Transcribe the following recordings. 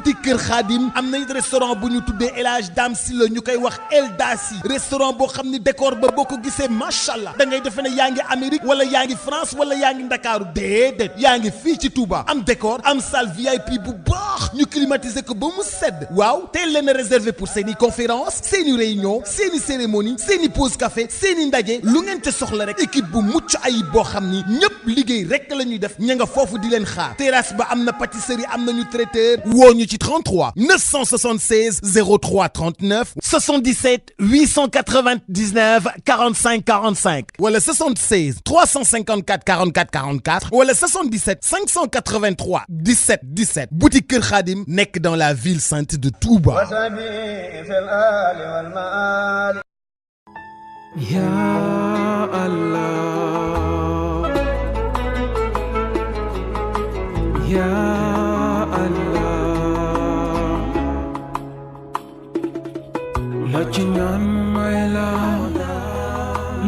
boutique Kër Khadim am nañ restaurant bu ñu tuddee El Hadj Dame Sylla ñu koy wax El Dassi restaurant boo xam ni décor ba boo ko gisee macha allah da ngay defe ne yaa ngi Amérique wala yaa ngi France wala yaa ngi Ndakaaru déedéet yaa ngi fii ci Touba am décor am salle VIP bu baax ñu climatiser ko ba mu sedd waaw teel leen a réservé pour seeni conférence seeni réunion seeni cérémonie seeni pause café seeni ndaje lu ngeen te soxla rek équipe bu mucc ayib boo xam ni ñëpp liggéey rek la ñuy def ña nga foofu di leen xaar terrasse ba am na pâtisserie am nañu traiteur woo ñu ci 33 976 03 39 77 899 45 45 wala 76 354 44 44 wala 77 583 17 17 boutique Kër Khadim nekk dans la ville sainte de Touba. Ya Allah Ya Allah loo ci ñaan mu may la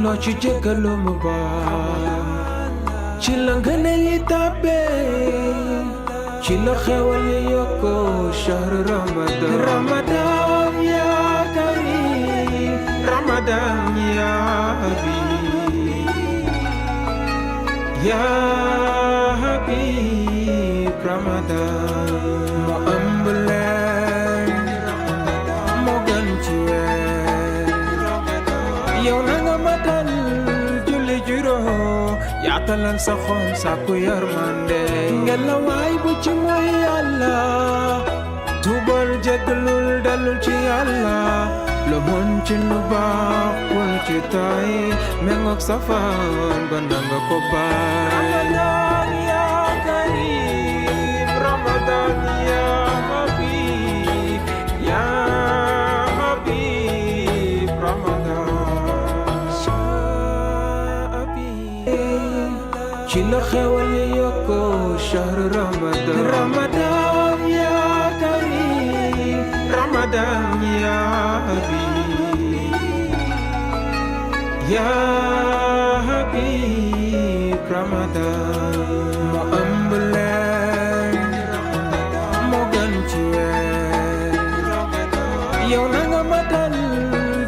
loo ci jéggalu mu baal ci la ngëneel yi tàbbee ci la xewal yi yokku shahr Ramadan ya karim Ramadan ya habib ya habib Ramadan mu ëmb leen moo gën ci weer yow na nga matal julli juróom yaatalal sa xol sàkku yërmande ngela waay bu ci mooy Yàlla tuubal jéggalul dellu ci Yàlla lu bon ci lu baax bul ci tay mengook safaan ba nanga ko baay Ramadan ya karim Ramadan ya habib ya habib Ramadan ci la xewal yi yokku shahr Ramadan ya karim Ramadan ya habib ya habib Ramadan mu ëmb leen moo gën ci weer yow na nga matal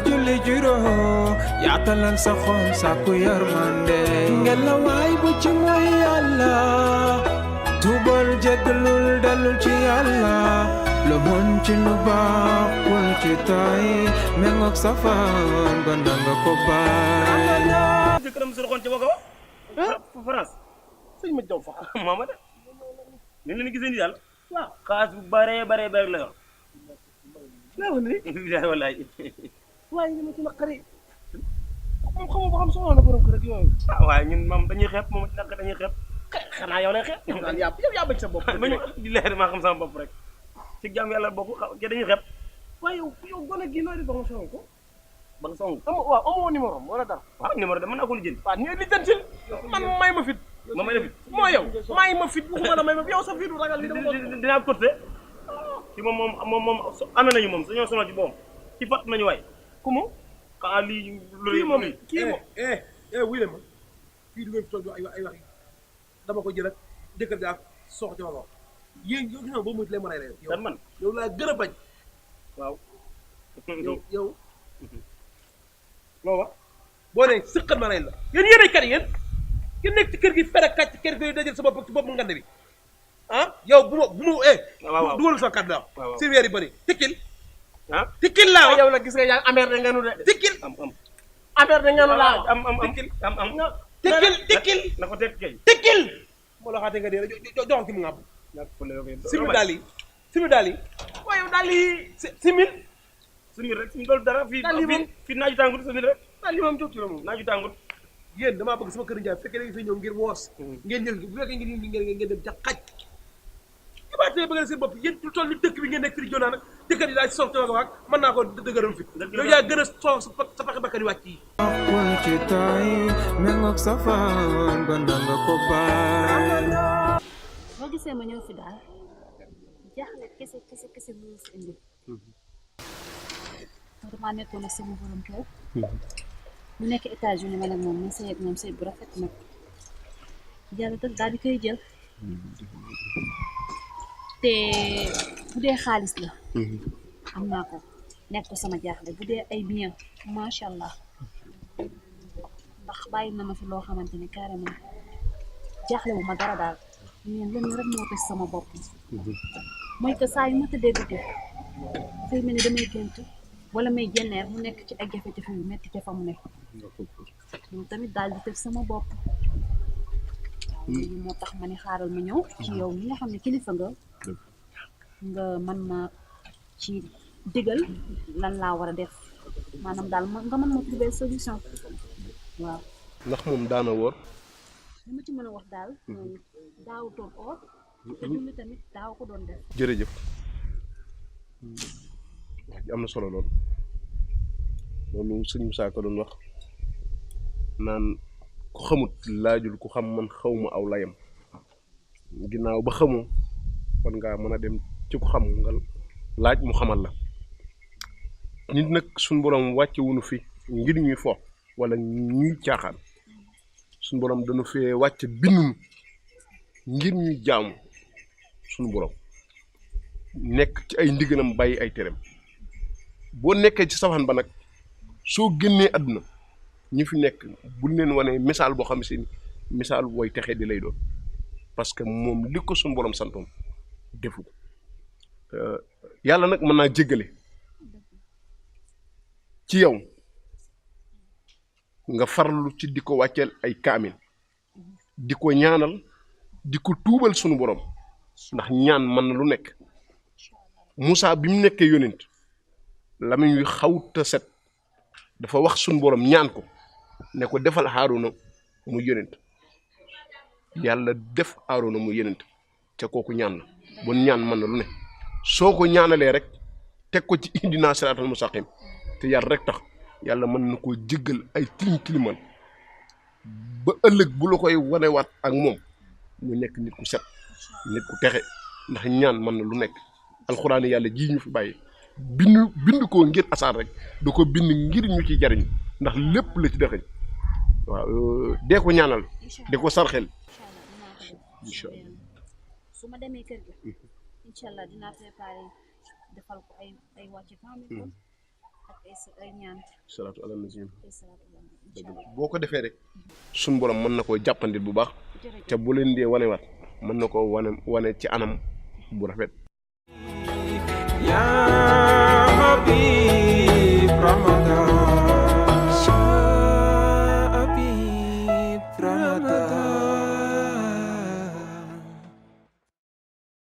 julli juróom yaatalal sa xol sàkku yërmande ngela waay bu ci mooy Yàlla tuubal jéggalul dellu ci Yàlla lu bon ci lu baax bul ci tay mengook safaan ba nanga ko baay jëkkëram su roxoon ci wako France sëñ ma jaw fa mama de ni leen gisee ni daal waaw xaas bu bare bare bare la yor la woni billahi wallahi waaye ñu ma ci naqari moom xamoo ba xam soxla na borom kër ak yooyu waaye ñun moom dañuy xeeb moom ci naq dañuy xeeb xanaa yow lay xeeb yow yaa bëgg sa bopp billahi dama xam sama bopp rek ci jàmm yàlla bokk ke dañuy xeeb waaye yow gone gi nooy def ba nga song ko ba nga song waaw amoo numéro wala dara waaw numéro de mën naa ko lijjanti waaw ni lijjantil man may ma fit ma may la fit moo yow may ma fit waxuma la may ma yow sa fitu ragal li dama dinaa côté ci moom amee nañu moom sañoo sonal ci boom ci fat nañu waay ku mu xanaa lii loolu moom kii moom wuy le ma fii du ngeen toog ay wax dama ko jël ak jëkkër ji ak sox ci ma wax yéen yow gis nga boo muy lay mën a rey yow man yow laa gën a bañ waaw yow loo wax boo nee sëqat ma rey la yéen yéenay kat yéen ki nekk ci kër gi fere kàcc kër gi dajal sa bopp ci bopp ngand bi ah yow bu ma dugalu sa kat la si weer yi bëri tikkil ah tikkil laa wax yow la gis nga yaa amer de ngenu de tikkil amer de ngenu laa tikkil tikkil na ko tekk kay tikkil moo la xaatee nga dee joxal ki mu ngàbb simil daal yi waaye yow daal yi simil rek simil loolu dara fii naaju tàngut simil rek daal yi moom jóg ci la moom naaju tàngut yéen damaa bëgg sama kër Ndiaye fekkee da ngeen fi ñëw ngir woos ngeen jël bu fekkee ngeen dem ca xaj ibaatee bëgg seen bopp yéen lu toll ni dëkk bi ngeen nekk fi jonaa nag dëkkat yi daal si sox te waag mën naa ko dëgëram fi yow yaa gën a soox sa paxe bakkan yi wàcc yi bul ci tay mengook safaan ba nanga ko baay boo gisee ma ñëw fi daal jaaxle kese lu fi indi damaa nekkoon ak sama borom kër mu nekk États-Unis ma nag moom ma sëy ak moom sëy bu rafet nag yàlla daal di koy jël te bu dee xaalis la am naa ko nekk ko sama jaaxle bu dee ay bien macha allah ndax bàyyi na ma fi loo xamante ne carrément jaaxle wu ma dara daal mais lenn rek moo tës sama bopp mooy que saa yu ma tëddee guddi fay mel ni damay gént wala may jenneer mu nekk ci ay jafe-jafe yu metti ca fa mu nekk loolu tamit daal di tëj sama bopp léegi moo tax ma ni xaaral ma ñëw ci yow mi nga xam ne kilifa nga man ma ci digal lan laa war a def maanaam daal nga mën ma trouver solution waaw. ndax moom daana woor. li ma ci mën a wax daal daawutoon oor te julli tamit daaw ko doon def. jërëjëf am na solo lool loolu sëñ Moussa ko doon wax naan ku xamut laajul ku xam man xawma aw layam ginnaaw ba xamoo kon ngaa mën a dem ci ku xam nga laaj mu xamal la nit nag suñ borom wàcce wunu fi ngir ñuy fo wala ñuy caaxaan suñ borom dañu fee wàcce bindunu ngir ñuy jaamu suñu borom nekk ci ay ndigalam bàyyi ay terem boo nekkee ci safaan ba nag soo génnee àdduna ñi fi nekk buñ leen wane misaal boo xam si ni misaal booy texee di lay doon parce que moom li ko suñu borom santoon defu ko yàlla nag mën naa jéggale ci yow nga farlu ci di ko wàcceel ay kaamil di ko ñaanal di ko tuubal sunu borom ndax ñaan mën na lu nekk Moussa bi mu nekkee yónent lamiñ wi xawta set dafa wax sunu borom ñaan ko ne ko defal Haaruna mu yónent yàlla def Haaruna mu yónent ca kooku ñaan la bon ñaan mën na lu ne soo ko ñaanalee rek teg ko ci ihdina siraatal mustaqim te yàlla rek tax yàlla mën na koo jéggal ay tilim tilimal ba ëllëg bu la koy wanewaat ak moom mu nekk nit ku set nit ku texe ndax ñaan mën na lu nekk alxuraan yàlla ji ñu fi bàyyi bind ko ngir asaar rek da ko bind ngir ñu ci jariñ ndax lépp la ci dexeñ waaw dee ko ñaanal di ko sarxel incha allah su ma demee kër ga incha allah dinaa préparé defal ko ay wàcce famille ak ay ñaan salaatu ala nabi boo ko defee rek suñ borom mën na koo jàppandil bu baax te bu leen dee wanewaat mën na koo wane ci anam bu rafet.